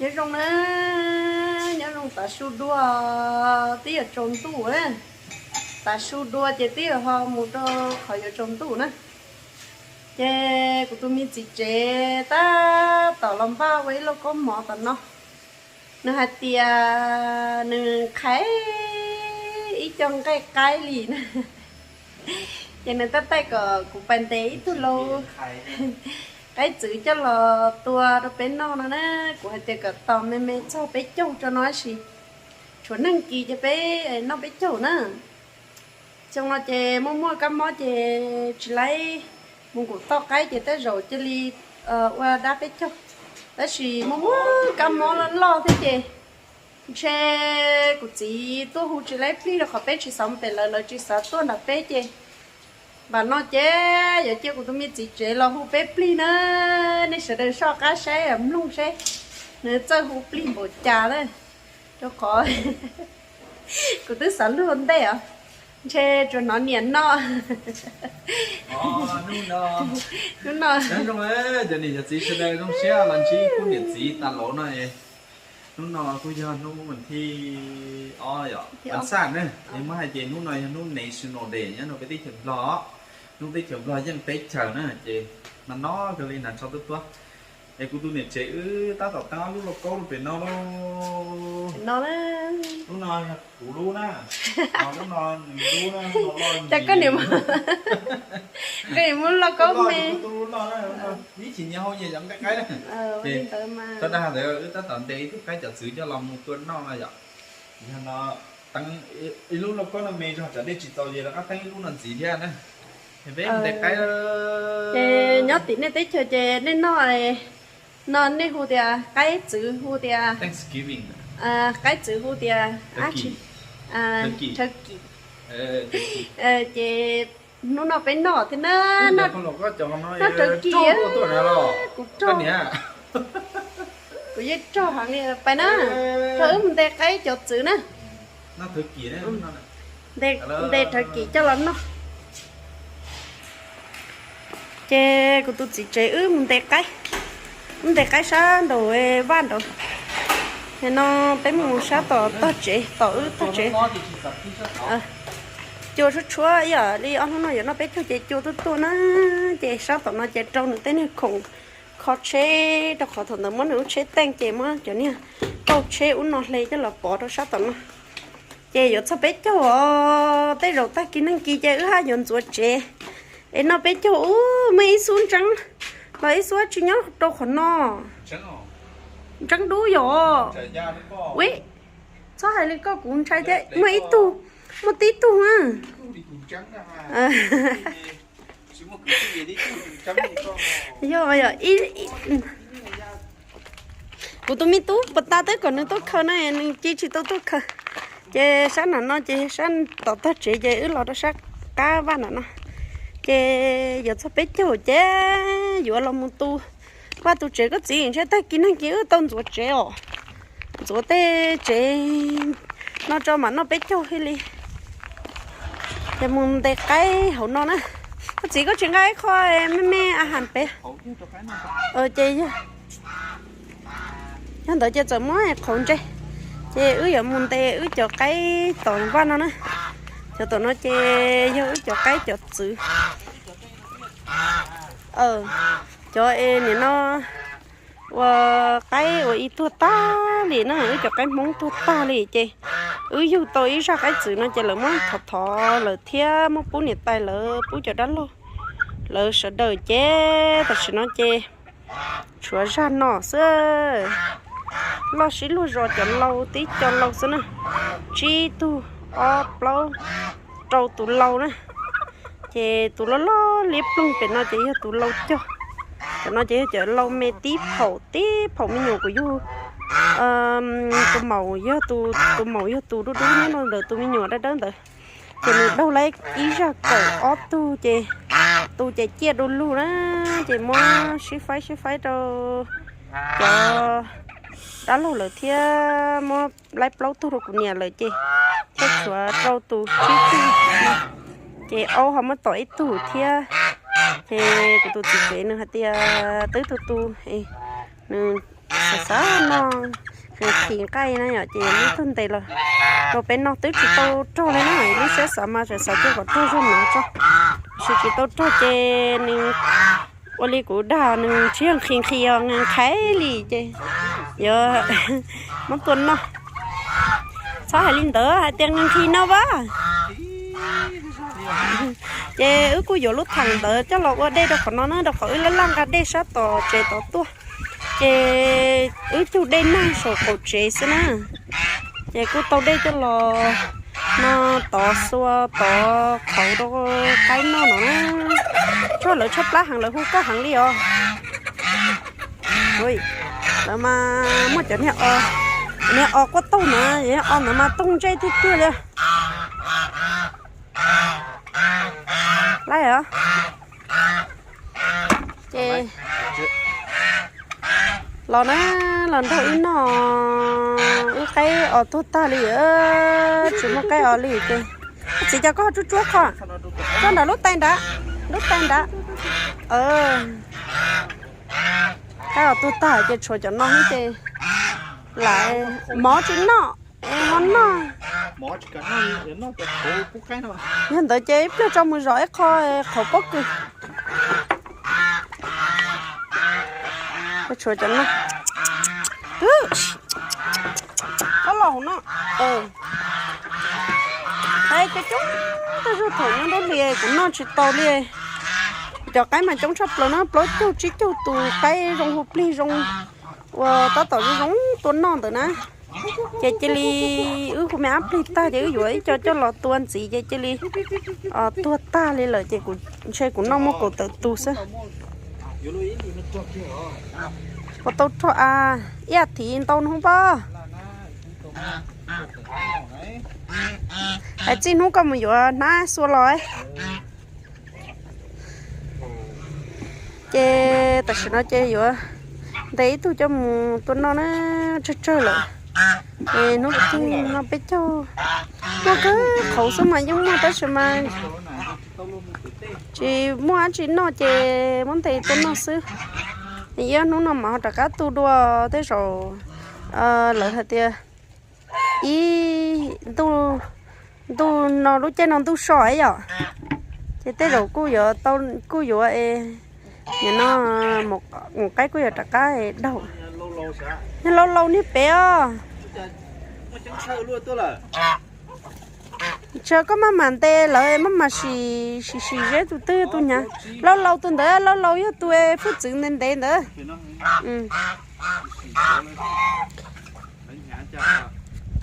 Nyob zoo na, nyob zoo tav su dua, twb yuav tsaus ntuj na. Tav su dua ces twb yuav ho mus rau qhov yuav tsaus ntuj na. Ces kuv tus me txiv tsev tab tom los npaj ua ib lauj kaub mov tom no. Nws hais tias nws qhais ib co nqaij qaib li na. Ces nws tab taij kom kuv pais ntes ib tug lau qaib txwv coj los tua rau peb noj no na. Kuv hais tias kom tos me me txog peb caug tso no tab sis tshuav neeg kis ces peb noj peb caug na. Xyoo no ces muaj muaj kab mob ces tsis laib mus nkaum toj qaib ces tej zaum cia li ua dab peb caug. Tab sis muaj muaj kab mob loj loj thiab ces ntshe kuv txiv tuaj hu tsis laib plig rau qhov peb tsis xav mus pem lawv, lawv tsis xav tuaj nram peb ces npam no ces yuav cia kuv tus me txiv tsev los hu peb plig na. Nej sawv daws soj qab saib mloog seb nws txawj hu plig npaum cas na. Rau qhov kuv twb xav luag ntej os, ntshe tsuas hnov niam noj. Hnub no, cov niam cov txiv sawv daws zoo siab los ntsib kuv niam txiv tas laus no. Hnub no kuj yog hnub vas thib ob yom, vas xaj ne, es muab hais ces hnub no yog hnub National Day nyob rau peb teb chaws Nplog. Hnub teb chaws Nplog yeej teb chaws na ces no no kawg li na tso tuaj tuaj. Es kuv tus niam tsev wb tab tom teeb ob lub lauj kaub rau pem no lauj. Lub no yog kuv lub na, lub no nws lub na. Cas koj niam, koj niam muab lauj kaub me, ib chim nyias hau nyias cov nqaij qaib na. Ces tau dag ntawd wb tab tom ntes ib tug qaib cov txwv coj los mus tua noj no yom. Yog no teeb ib lub lauj kaub no me zog tsam dej tsis txaus ces rov qab teeb ib lub no ntxiv thiab na. Peb ntes qaib. Ces nyob tim nej teb chaws ces nej noj no nej hu tias qaib txwv hu tias, qaib txwv hu tias turkey. Ces hnub no peb noj thiab na, noj turkey. Kuv rog, kuv yeej rog heev li. Pais na, rau wb mus ntes qaib cov txwv na. Ntes turkey coj los noj. Ces kuv tus txiv tsev wb mus ntes qaib, wb ntes qaib sab nraum vaj nraud. Nim no peb mus sab tom tog tsev, tom wb tog tsev. Cua tshuab tshuab ib yam li ob hnub no yuav noj peb caug ces cua tuaj tuaj na. Ces sab tom no ces rau nws tej niag khoom kho tsheb rau qhov thaum ntawd muab nws lub tsheb teej ces muab cov niag kauj tsheb ub no hle coj los pov rau sab tom no. Ces yuav txog peb caug os, tej zaum tag kis neeg kis ces wb haj yuav ntxuav tsev es noj peb caug. Ub, muaj ib xub ntseeb los ib xub tsis nyob rau qhov no. Ntseeb dub yom. Ui, txhob hais li koj kuv ntshai thiab. Muaj ib tug, muaj tib tug na. Yog, yog, kuv tus me tub puas tas twb kom nws tuaj khaws na, nws cia tsis tau tuaj khaws. Ces sab nram no ces sab tom tog tsev ces wb los rau sab qab vaj nram no. Ces yuav txog peb caug ces yuav los mus tu vaj tu tsev. Koj txiv, ntshe tag kis neeg kis wb tau ntxuav tsev os. Ntxuav tej tsev no tso mam noj peb caug thiaj li. Ces mus ntes qaib hauv no na. Koj txiv, koj tsis nqa ib qho me me a has pem? Ces yog ntawd ces txawm muab qhauv ntse. Ces wb yuav mus ntes wb cov qaib tom vaj no na. Cov tom no ces yog wb cov qaib cov txwv. Cov es nim no ua qaib ua ib tuag tag li na, wb cov qaib Hmoob tuag tag li ces wb yug tau ib zaj qaib txwv no ces lawv muab thov thov lawm thiab muab pub niam tais lawv, pub cov dab laug lawv sawv daws ces tam sim no ces tshuav zaj no xwb. Loj sib luag zos cov lau tib co lau xwb na, tsib tug, ob plaub, rau tus lau na. Ces tus loj loj liab ploog pem no ces yog tus lau cog. Cov no ces yog cov lau me tib phaum tib phaum me nyuam kuv yug. Tus maum yog tus, tus maum yog tus dub dub nyob rau ntawm tus me nyuam dawb dawb ntawd. Ces nws daug lawm ib zaj kaum ob tug ces tus ces ciaj du lug na. Ces muab sib faib sib faib rau cov dab laug lawm thiab muab laib plaub tug rau kuv niam lawm ces thiaj tshuav rau tus tsib tug. Ces aub ho muab tom ib tug thiab. Ces kuv tus txiv tsev nws hais tias twb tu tu, nws xav xav noj nqhis nqaij na yom, ces muab tug ntes los rau peb noj twb tsis tau rog li na, lub siab xav mas tseem xav coj kom rog zog no tso, tab sis tsis tau rog ces nws ua li kuv dag, nws tsis yog nqhis nqhis os, nqhis li ces yuav muab tua noj. Txhob hais li ntawd, hais tias nqhis nqhis no vaj. Ces wb kuj yuav lub theem ntawd coj los ua dej rau qhov no na, rau qhov wb laj laj nqa dej sab tom tsev tod tuaj, ces wb cug dej noj saum qaum tsev xwb na. Ces kuj tau dej coj los no tov xua tov qhauv rau qaib noj no na. Tsuag lawv tshaib plab heev, lawv hu koj heev li os. Lawv mas muaj cov niag o, niag o quaj taug na, o ntawd mas toog ntsej tiag tiag li. Laib os. Ces los na, los nrog wb noj, wb qaib os tuag tag li, tsis muaj qaib os li ces. Txiv, cas koj tsuab tsuab qho, tsuab nram lub tais nrad, lub tais nrad. Qaib os tuag tag ces tshuav cov no xwb ces lam mov tsis noj, es ho noj. Yog ntawd ces ib pliag tso mus zom ib qho qhauv pob kws. Tshuav cov no. Ob los hauv no. Hais coob coob, tej zaum thaum nyob nruab hlis kuv noj tsis tau li. Cov qaib mas coob tshaj plaws na, plaub caug tsib caug tus qaib zoo hu plig zoo, uas tab tom zoo zoo tua noj ntawd na. Ces cia li wb hu me ab plig tag ces wb yuav ib co coj los tua ntxiv ces cia li tuag tag li lawm ces kuv ntshe kuv noj muaj kaum tawm tus xwb. Ua tau rog a, ib as thiv ntau hnub pob. Hais txij hnub koj mus yuav hnab xua los. Ces tam sim no ces yuav ntes ib tug coj mus tua noj na, tsawg tsawg lawm. Es hnub twg no peb caug, muaj kawg qhauv xwb mas yeej muaj tab sis mas tsis muaj dab tsi noj ces muab ntes tua noj xwb. Ib ob hnub no mas ho rov qab tu dua, tej zaum lawv hais tias ib ntuj, ntuj no lub caij no ntuj so yom, ces tej zaum kuj yuav tau, kuj yuav es nim no mus qaib kuj yuav rov qab daug. Yog laus laus niag pem os. Tsis koj maj mam ntes lawv, maj mam sim sim sim seb tus twg tus nyav. Laus laus tus ntawd, laus laus yog tus hwj txwv ntev ntev ntawd.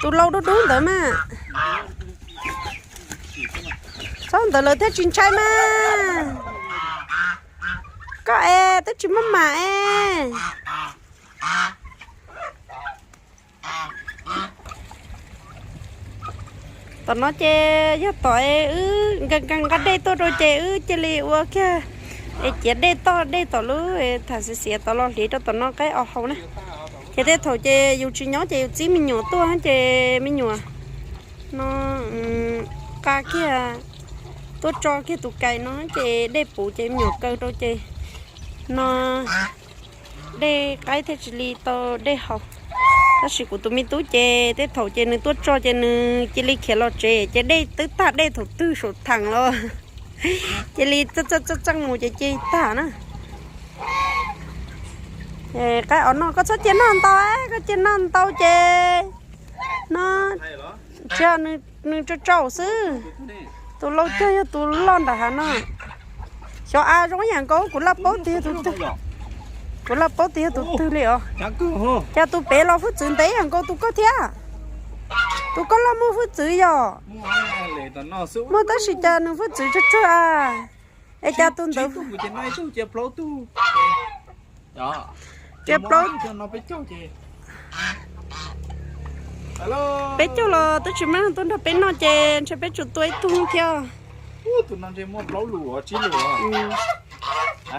Tus laus dub dub ntawd mas. Txhob ntawd lawv thiaj tsis ntshai mas. Koj es twb tsis maj mam es. Tom no ces yog tom wb nqa nqa dej tuaj rau ces wb cia li ua kiag es ciav dej toj dej tom lub tham xiav xiav tod los hliv rau tom no qaib os haus na. Ces tej thaum ces yus tsis nyob ces yus txib me nyuam tuaj ces me nyuam no nqa kiag tuaj tso kiag tus kais no ces dej puv ces me nyuam kaw rau ces no dej qaib thiaj tsis li tau dej haus. Tab sis kuv tus me tub ces tej thaum ces nws tuaj tso ces nws cia li khiav los tsev ces dej twb tag, dej thaum twg saum theem los cia li txeej txeej mus ces cia li tag na. Qaib os no koj txhob cia noj ntau, koj cia noj ntau ces no tsis yog nws tsaus tsaus xwb. Tus laus cog yog tus loj nram hav no. Xyov a zoo ib yam nkaus, kuv laj paub tias yog tus twg. Kuv laj paub tias yog tus twg li os. Cas tus pem los hwj txwv ntev ib yam nkaus tus koj thiab. Tus koj los muaj hwj txwv yog muaj tab sis cas nws hwj txwv tsawg tsawg a. Es cas tus ntawd cia plaub, peb caug los twb tsis muaj tuaj nrog peb noj ces ntshe peb tsuas tua ib tug thiab.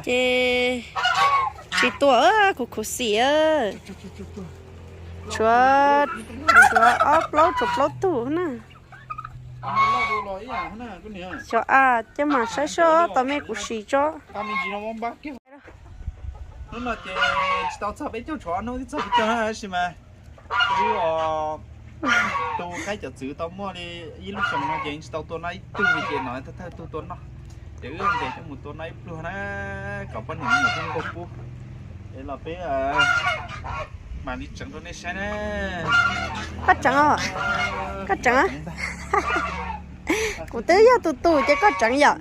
Ces tsis tua, khuv khuv xim. Tshuav, tshuav ob plaub, tshuav plaub tug na. Xyov a, coj mas saib seb tau me kuv sim tso. Hnub no ces tsis tau txog peb caug tshuav, hnub twb txog peb caug na, tab sis mas wb tus qaib cov txwv tau muaj li ib lub xyoo no ces tsis tau tua noj ib tug li ces no thawj thawj tug tua noj. Ces wb ntes coj mus tua noj ib pluag na, kom poj niam me nyuam thiaj nquag pub. Es los peb mam li tseev rau nej saib na. Koj tseev os, koj tseev. Kuv twb yog tus tus ces koj tseev yom.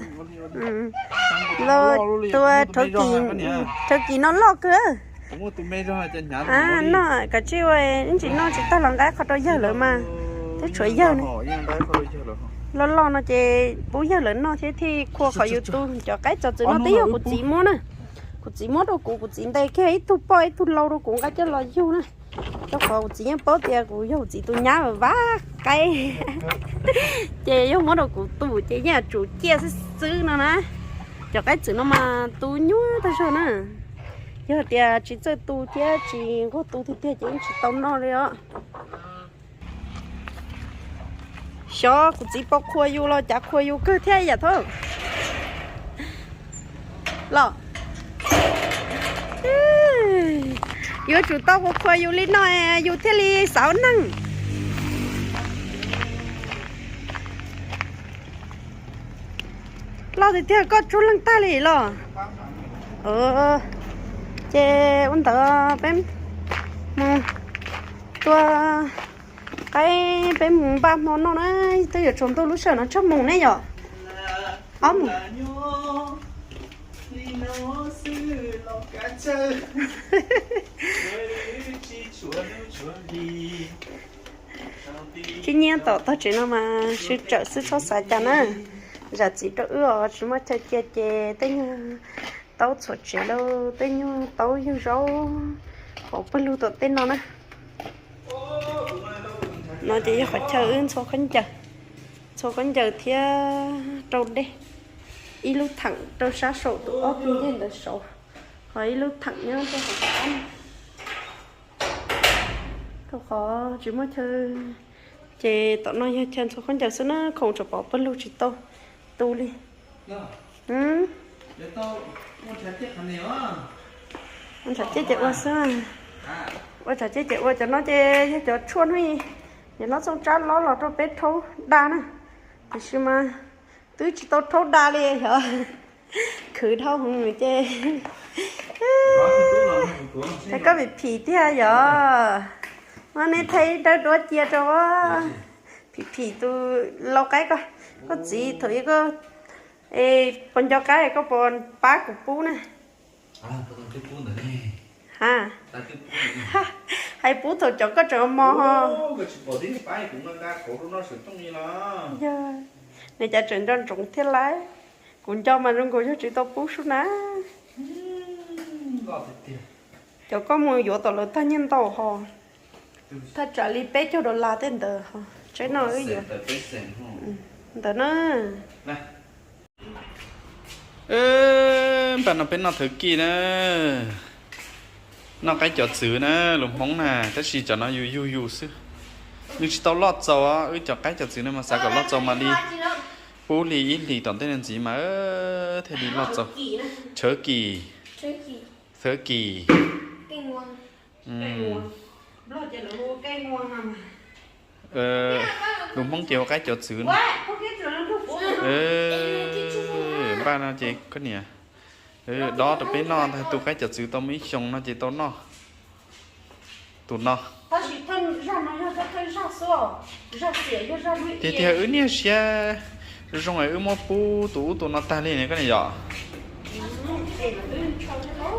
Los tua rau kis no loj kawg. Noj kav tsij ua ib ntsis noj tsis tag los nqa qhov rau yawg lawm mas. Twb tshuav yawg ne. Loj loj no ces pub yawg lawv noj thiab thiaj khua qhov yus tu. Cov qaib cov txwv no twb yog kuv txiv muab na. Kuv txiv muab rau kuv, kuv txiv ntes kiag ib tug poj ib tug lau rau kuv nqa coj los yug na. Rau qhov kuv txiv yeej paub tias kuv yog kuv txiv tus nyab vab qaib. Ces yog muab rau kuv tu ces yeej tsum ciaj xwb xwb no na. Cov qaib txwv no mas tu nyuaj tag zog na. Yog tias tsis txawj tu thiab tsis nquag tu tiag tiag ces yeej tsis tau noj li os. Xyov kuv txiv puas qhuas yus los cas, qhuas yus kawg thiab yam thab los. Yuav tsum tau qhuas qhuas yus li no yus thiaj li xav neej. Loj tiag tiag, koj tsuag leej tag li los. Ces ua ntawd peb mus tua qaib, peb mus npaj hmo noj na. Twb yuav tsaus ntuj lub sij hawm no txhob mus ne yom. Ob mus. Tib nyiab tom tog tsev no mas sib tsawm xwb txhob xav cas na. Zam txim rau wb os, tsis muaj chaw cia ces tej nyuag taub txhuam tsev lauj, tej nyuag taub yug zaub, hauv pawg lug tom tej no na. No ces yog qhov chaw wb ntxhua khaub ncaws, ntxhua khaub ncaws thiab rau dej. Ib lub theem rau sab saum tus ob tug ncej ntawd saud, ho ib lub theem nyob rau hauv qab. Rau qhov tsis muaj chaw, ces tom no yog chaw ntxhua khaub ncaws xwb na, khoom tsuas pov pawg lug tsis tau tu li. Ua ntshav ciaj ces ua xwb. Ua ntshav ciaj ces ua, cov no ces yog cov tshuaj hnub, cov no txooj tsab lob los rau peb rhaub da na. Tiam sis mas twb tsis tau rhaub da li yog khwv dhau hwv ces. Koj phim phim tiag yog, muab neb thaij dawb duab cia rau. Phim phim tus lau qaib ko, koj txiv thaum ub koj puas nco qab, koj puas pab kuv pub na? Ha, hais pub thaum cov koj tseem mos ho. Nws cas tseem nco ntsoov thiab lauj. Kuv nco mas zoo nkaus yog tsis tau pub sub na. Cov koj mus yuav tom lawv tag nyiaj ntau ho, thaj tsam li peb caug dollar tej ntawd ho. Tsaib no wb yuav ntawd na. Npaj no peb noj thawv kis na, noj qaib cov txwv na, lus Hmoob na, tab sis cov no yus yug yus xwb. Nws tsis tau loj txaus, wb cov qaib cov txwv no mas xav kom loj txaus mam li pub li ib hlis tom ntej no ntxiv mas thiaj li loj txaus. Thawv kis, thawv kis. Lus Hmoob ces ua qaib cov txwv no. Npaj no ces koj niam dob rau peb noj ntag, tus qaib cov txwv tau muaj ib xyoos no ces tau noj. Tus no tiag tiag wb niaj siab zoo es wb muab pub tus ub tus no tag li ne koj niam yom.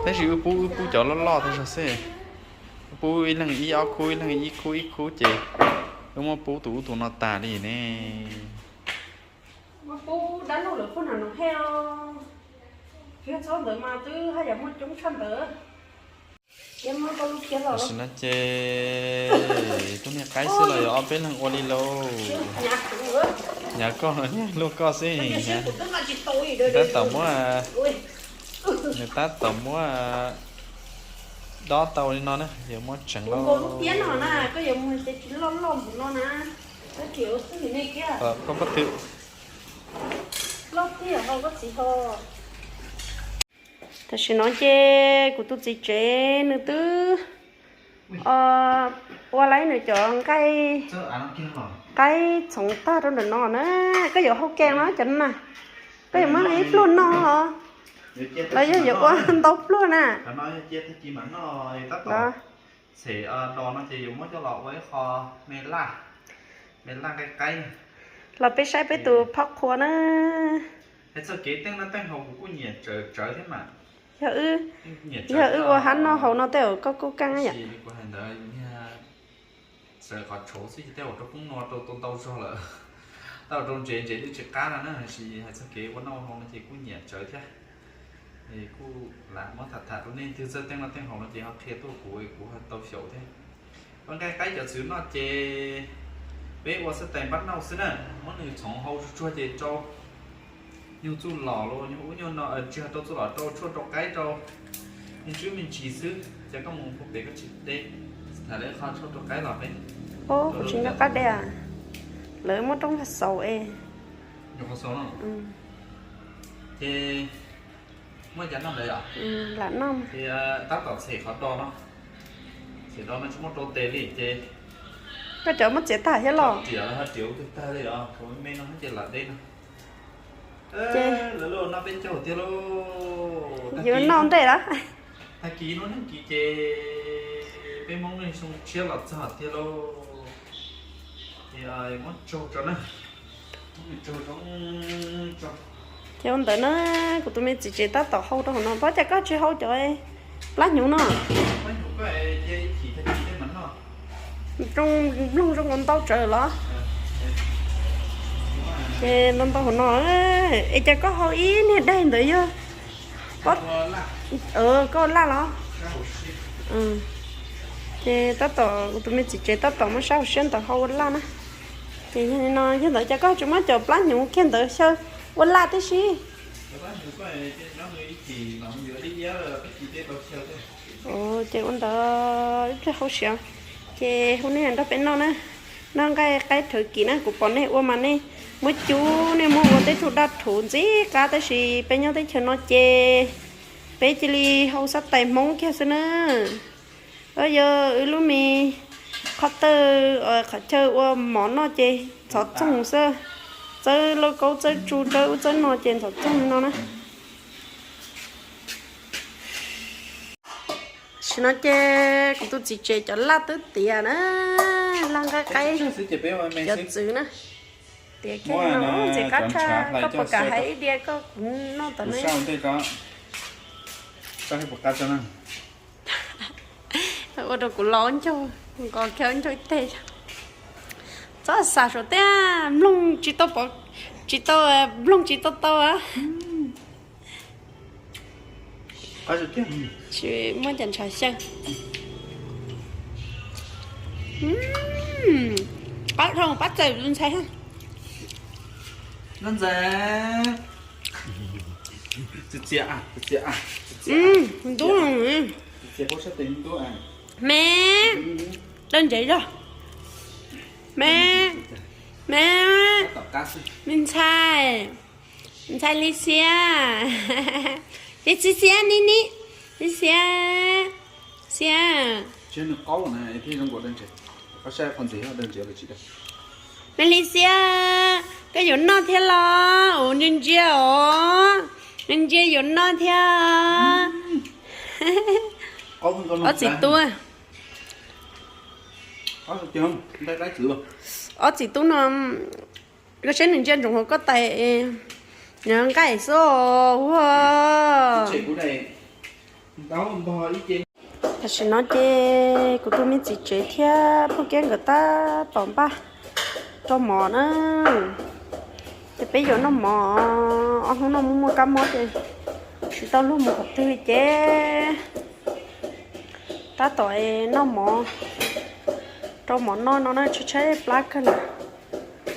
Tab sis wb pub, wb pub cov loj loj tag zog xwb. Wb pub ib leeg ib ob khub, ib leeg ib khub ib khub ces wb muab pub tus ub tus no tas li ne. Pub dab laug lawv pub na no he. Yog txhob ntawd mas twb haj yam muaj coob tshaj ntawd. Tam sim no ces tus niag qaib xwb los yuav ob peb leeg ua li lauj. Nyav koj no niag luag koj xwb. Tab tom muab, nws tab tom muab dob tau li no na, yuav muab tseev lauj. Koj pob tw. Tam sim no ces kuv tus txiv tsev nws twb ua laib nws cov nqaij, nqaij txhoov tag rau ntawm no na. Koj yuav hau ke no cov na, koj yuav muab ib pluag noj los yog yuav ua ntau pluag na. Txhem do no ces yuav muab coj los ua ib qho me laj, me laj nqaij qaib. Los peb saib peb tus phauj qhua na. Hais txog kev teej no teej haus kuv kuj nyiam tsawv tsawv thiab mas. Yog wb ua hab noj haus no tej zaum koj kuj keej yom. Kuv hais ntawd yog sawv qhov tshauv xwb ces tej zaum rau poob no rau tau ntau zog lawm. Tej zaum rau ntsev ntsev twb tsis qab no na, tab sis hais txog kev ua noj haus no ces kuj nyiam tsawv thiab. Kuj lam muab tham tham rau nej leej twg txawj teej noj teej haus no ces ho qhia tuaj kuv, kuv ho tau xyaum thiab. Ua nqaij qaib cov txwv no ces peb ua xab tais npab nauj xwb na, muab nws txhoov hau tsuag tsuag ces rau nyuag txuj lom los nyuag ub nyuag no, tsis yog rau txuj lom, rau tshuaj rau qaib rau me ntsis me ntsis xwb. Ces koj mus puag pem koj tsis de, tham lawv qhov tshuaj rau qaib los peb. Kuv tsis nco qab de, lawv muab roob vaj xaus es. Ces muaj cas noj ntawd yom? Lam noj. Tab tom txhem qhov do no, txhem do no tsis muaj rau tes li ces. Koj cov muab txiav tag thiab los? Riam ho riam twg tag li os, me me no ces lam de no. Lawv los noj peb caug tiag lauj. Yuav noj ntej lawm. Tag kis no neeg kis ces peb Hmoob neej xyoo tshiab los txog tiag lauj. Ces muab tsaug tso na. Ces ua ntawd na, kuv tus me txiv tsev tab tom hau rau hauv no, pab cas koj tsis hau cov plab hnyuv no? Nplooj zoo nkaus ntau tsawv los? Ces ntau ntau hauv no, es cas koj hau ib niag daig ntawd yog koj laj los? Ces tab tom kuv tus me txiv tsev tab tom muab sab hauv siab ntawd hau ua laj na. Ces yog li no yog ntawd cas koj tsis muab cov plab hnyuv kiag ntawd xyaw ua laj tib si? Ces ua ntawd ib pliag hau siav, ces hu nej nrog peb noj na. Noj nqaij qaib rhawv kis na, kuv pom nej ua mas nej muab cub, nej muab ua tej tug daj rhuv ntxim qab, tab sis peb nyob teb chaws no ces peb cia li hau xab tais Hmoob kiag xwb na. Yog wb lub me qhov tawj, qhov chaw ua mov noj ces ntxhov txoog xwb, txawb lauj kaub txawb tsu txawb ub txawb no ces ntxhov txoog no na. Tam sim no ces kuv tus txiv tsev cov laj twb tiav na, laj nqaij qaib cov txwv na. Tiav kiag no ntxim qab tshaj, koj puas kam hais ib diav koj kuv noj tom ne? Ua rau kuv los ncaug, nqos kiag ncaug teg. Txhob xav suav tiag, mloog tsis tau pom, tsis tau, mloog tsis tau tau. Tsis muaj cov ntshav xyaw. Qab dhau pab txawm ntxhais. Ntub me, dawb ntsev zog me, me, me ntxhais, ntxhais Lis Xiab, Lis Xiab, Lis Xiab, Xiab. Me Lis Xiab, koj yuav noj thiab los? Ua ntsia ntsia os, ntsia ntsia yuav noj thiab. Ob txiv tub, ob txiv tub no, koj saib nws ntsia ntsoov hauv koj tais nqaij xwb os. Tam sim no ces kuv tus me txiv tsev thiab phauj Kiab nkawd tab tom npaj rau mov na. Ces peb yuav noj mov, ob hnub no muaj muaj kab mob ces tsis tau luag mus qhov twg ces tab tom noj mov rau mov noj no na, tshaib tshaib plab kawg lawm.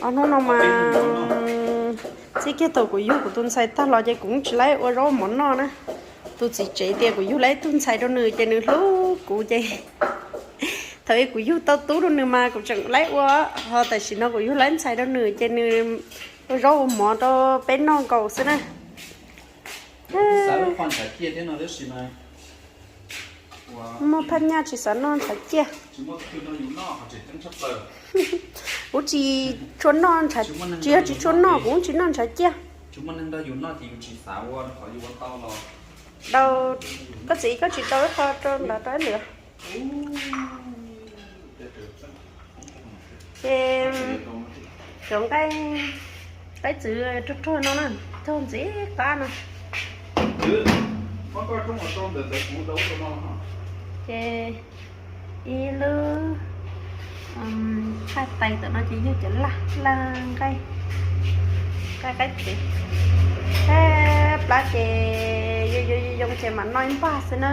Ob hnub no mas txij kiag thaum kuv yug kuv tus ntxhais tag los ces kuv tsis laib ua zaub mov noj na. Tus txiv tsev tias kuv yug laib tug ntxhais rau nws ces nws hlub kuv ces thaum ub kuv yug tau tub rau nws mas kuv tseem laib ua, ho tam sim no kuv yug laib ntxhais rau nws ces nws ua zaub ua mov rau peb noj nkaus xwb na. Xav lub qhov ntshav ciaj thiab no tab sis mas muaj phaj nyaj tsis xav noj ntshav ciaj. Kuv tsis tshua noj ntshav, tsis yog tsis tshua noj, kuv tsis noj ntshav ciaj. Dau, koj txiv koj tsis dau ib qho rau ntawd rau ib lwm. Ces cov nqaij, nqaij txwv rog rog no na, rog ntxim qab no. Ces ib lub qhaij tais tom no ces yog cov laj, laj nqaij, nqaij qaib txwv. Thab plab ces yoo yoo yoo ces mam noj ib npag xwb na.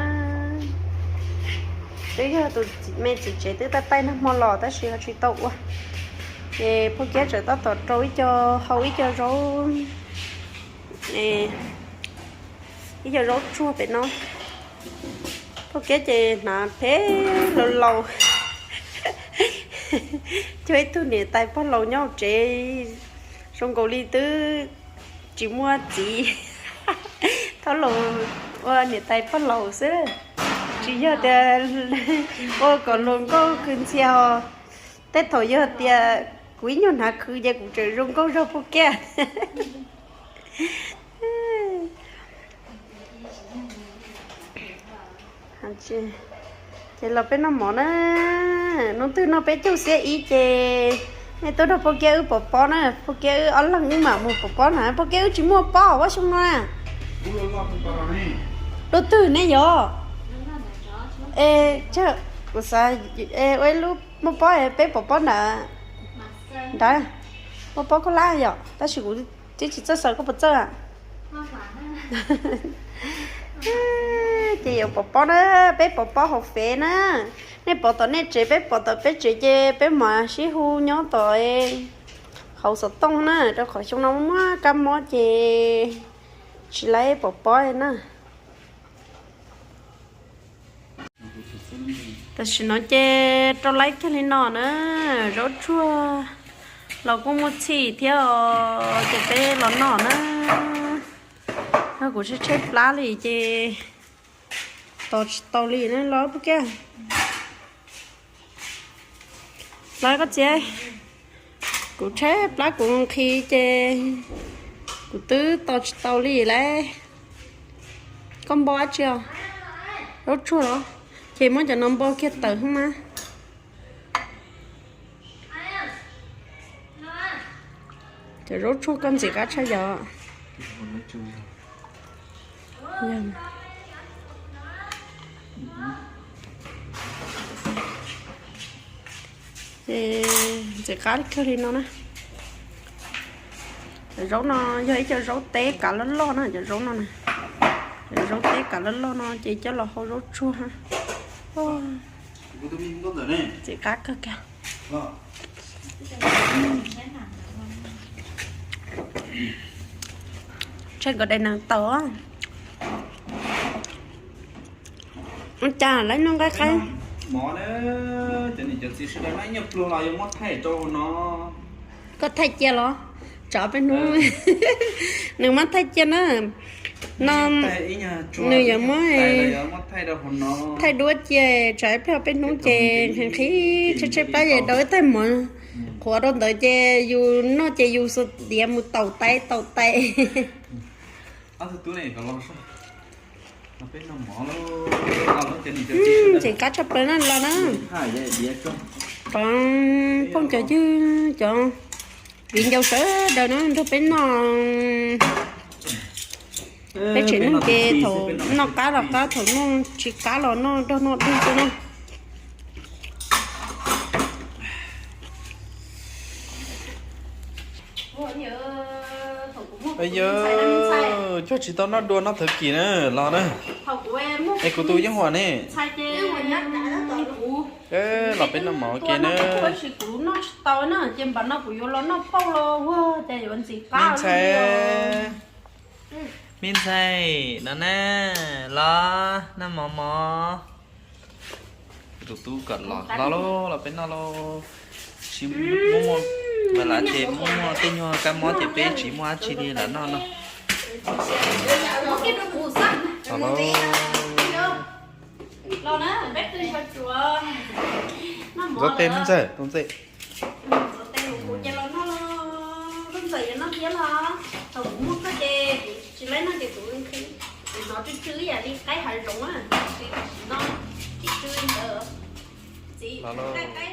Twb yog tus me txiv tsev twb taij taij nag hmo los tab sis ho tsis tau ua. Ces Phauj Kiab tseem tab tom rau ib co, hau ib co zaub, ib co zaub tsuag pem no. Phauj Kiab ces hnav phem laus laus, cuag ib tug niam tais pog laus nyob hauv tsev, zoo nkaus li twb tsis muaj txiv, thaub laus ua niam tais pog laus xwb, tsis yog tias ua kom luag nkauj khwv ntxhias os. Tej thaum yog tias kuv ib nyuag hnav khwv ces kuv tseem zoo nkauj zog Phauj Kiab. Ces los peb noj mov na, hnub twg noj peb caug xiab ib ces nej tuaj nrog Phauj Kiab wb pov pob na, Phauj Kiab wb ob leeg wb mam mus pov pob na, Phauj Kiab wb tsis muaj pob ob xyoo no na. Dua twg ne yog? Es kuv xav ua ib lub muaj pob peb pov pob ntawd, nrad muaj pob koj lab yom, tab sis kuv twb tsis txawj xaws koj puas txawj. Ces yuav pov pob na, peb pov pob hauv fev na, nej pov tom nej tsev peb pov tom peb tsev ces peb mam sib hu nyob tom hauv xov tooj na, rau qhov xyoo no muaj kab mob ces tsis laib pov pob na. Tam sim no ces rau laib kiag li no na, zaub tsuag los kuj muaj txhij thiab os, ces peb los noj na. Kuv tshaib tshaib plab li ces tos tsis tau li na los Phauj Kiab. Los koj txiv, kuv tshaib plab kuv nqhis ces kuv twb tos tsis tau li lauj. Koj npo dab tsi os? Zaub tsuag los? Ces muab cov no npo kiag tawm hwb mas. Cov zaub tsuag koj ntxim qab tshaj yom. Ces ntxim qab kawg li no na. Cov zaub no yog ib co zaub teb kav loj loj na, cov zaub no na. Cov zaub teb kav loj loj no ces coj los hau zaub tsuag. Ntxim qab kawg kiag. Tsheej kom dai nees taus. Ua cas lawv noj nqaij qaib? Koj thaij cia los? Tsam peb hnub nws muab thaij cia na. No nws yuav muab thaij duab cia, tsam ib pliag peb hnub ces nqhis nqhis tshaib tshaib plab ces dau ib taig mov qhuav rau ntawd ces yus noj ces yus xuas diav mus taus tais taus tais. Ntxim qab tshaj plaws na los na. Cov phooj cov ywg, cov viv ncaus sawv daws na, nrog peb noj. Peb tsev neeg ces thaum noj qab los qab, thaum noj tsis qab los noj dog noj dig xwb na. Yog cuag tsis tau noj dua noj thawv kis na los na. Es kuv tus yeej huam ne. Los peb noj mov ua ke na. Me ntxhais, me ntxhais no na, los noj mov mov. Tus tub kom los los los peb noj lauj. Tsis muaj, muaj, lam ces muaj tej nyuag kab mob ces peb tsis muaj dab tsi li lam noj no. Muab kiag rau kuv xwb. Los na, peb qw ntshav tsuav. Noj mov los. Ntxuav tes me ntxawg, tus ntxim. Ntxuav tes kuv ces los noj. Koj ntxawm yuav noj thiab los? Thaum kuv muaj koj ces kuv tsis laib noj ces kuv, kuv hnov tsw tsw ib yam li qaib hav zoov na, ces tam sim no tsw tsw li ntawd. Txiv, qaib qaib